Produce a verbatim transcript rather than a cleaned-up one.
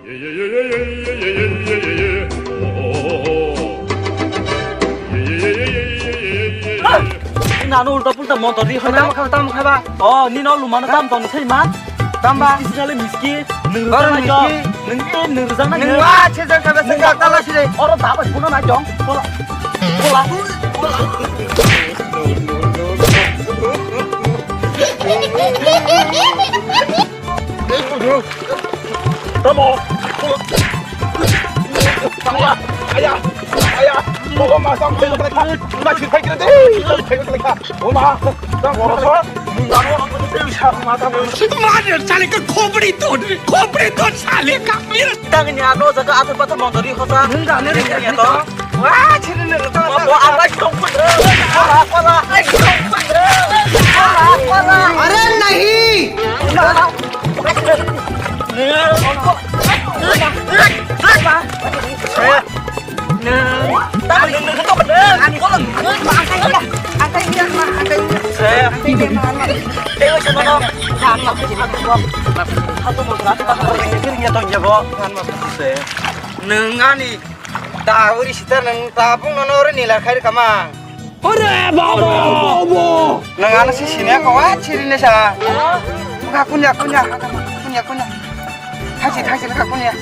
Nano ulta pulta montor ri hana. Tamo khaba, tamo khaba. Oh, nino lumano tam ton sei ma. Tamba. Miski sinale miski. Nung rujak nai jong. Nung e nung rujak nai jong. Nung wa che jang khaba se ka tala sire. Oro dabai phuna nai jong. Kola. Kola. Tamo. Tamo. Aya. Aya. Obo ma sam phai kha. Ma chi phai kha de. Phai kha. Oma, tang borok so, nung ano, sa ma tang. Mother, sale ka khopri tod, khopri tod sale ka. Tang ni ano jaga atur patur montori hosa. Nung ano ni to. Wa, chini ni to. Wa, wa, ara song put. Wa, wa, wa. Ara song put. Wa, wa, wa. Are nahi. Nwng ani da uri sita nwng tabung nono ori nila khairi kama. Ore baba, obo. Nang ano si sini ako wa chiri ne sa. Ka kunya kunya kunya kunya. Haji haji ka kunya.